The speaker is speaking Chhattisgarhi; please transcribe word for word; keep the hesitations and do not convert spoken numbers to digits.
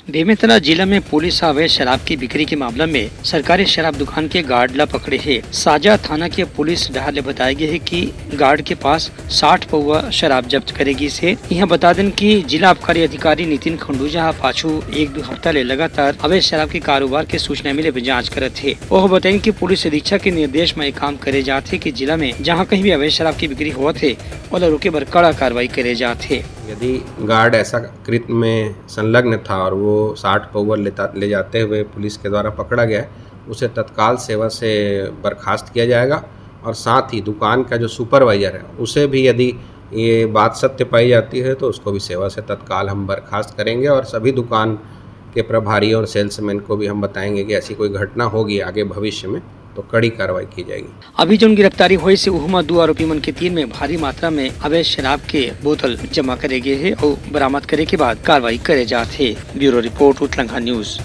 बेमेतरा जिला में पुलिस ह अवैध शराब की बिक्री के मामला में सरकारी शराब दुकान के गार्ड ला पकड़े हे। साजा थाना के पुलिस डहार ले बताए गे हे कि गार्ड के पास साठ पौवा शराब जब्त करे गिस हे। इहां बता देन कि जिला आबकारी अधिकारी नितिन खंडूजा ह पाछू एक दू हफ्ता ले लगातार अवैध शराब के कारोबार के सूचना मिले पे जांच करत हे। ओह बताइन कि पुलिस अधीक्षक के निर्देश म ये काम करे जात हे कि जिला में जहां कहीं भी अवैध शराब की बिक्री होवत हे, ओला रोके बर कड़ा कार्रवाई करे जात हे। यदि गार्ड ऐसा कृत्य में संलग्न था और वो साठ पौवा लेता, ले जाते हुए पुलिस के द्वारा पकड़ा गया है, उसे तत्काल सेवा से बर्खास्त किया जाएगा और साथ ही दुकान का जो सुपरवाइजर है, उसे भी यदि ये बात सत्य पाई जाती है, तो उसको भी सेवा से तत्काल हम बर्खास्त करेंगे और सभी दुकान के प्रभारी और सेल्समैन को भी हम बताएंगे कि ऐसी कोई घटना होगी आगे भविष्य में, तो कड़ी कार्रवाई की जाएगी। अभी जोन गिरफ्तारी होइस हे, उहमा दू आरोपी मन के तीर में भारी मात्रा में अवैध शराब के बोतल जमा करे गे हे अउ बरामद करे के बाद कार्रवाई करे जात हे। Bureau report, Utlangha news.